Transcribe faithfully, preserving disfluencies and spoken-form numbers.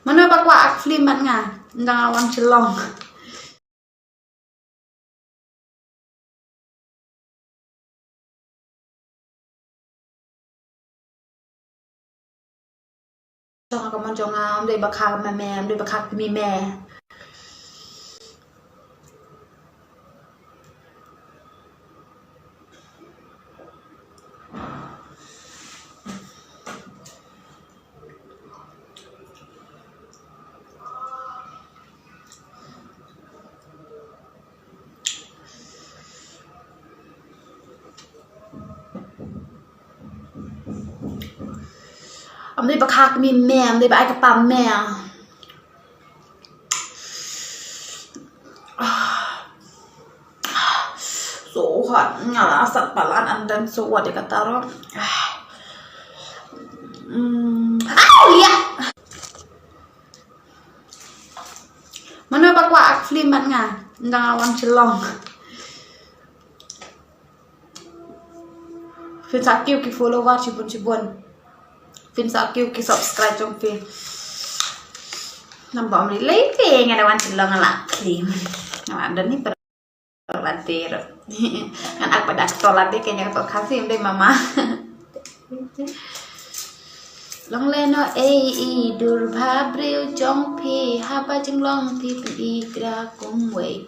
Mano ba kwah act film bad nga? Nga dang wan Shillong. Jong ka mon jong nga, um dei ba kha me me, um dei ba kha kmie me. Am dei ba kha kmie me, am dei ba ai ka pam me. So hot, nga la sat palat and then so what ka taro. Mm. Au, ya. Mano ba kwah act film bad nga? Nga dang wan Shillong. Phin sa kiew ki follower shibun shibun. Phin sa kiew ki subscribe jong phi. Namar ba ym lei lei te nga dang wan Shillong nga la act film. Nga la don ni per bater. Ngan act bad actor lade kane ka to Khasi ym dei mama. Long lehnoh ei i dur bha briew jong phi, haba jinglong phi pyni kra kumwei.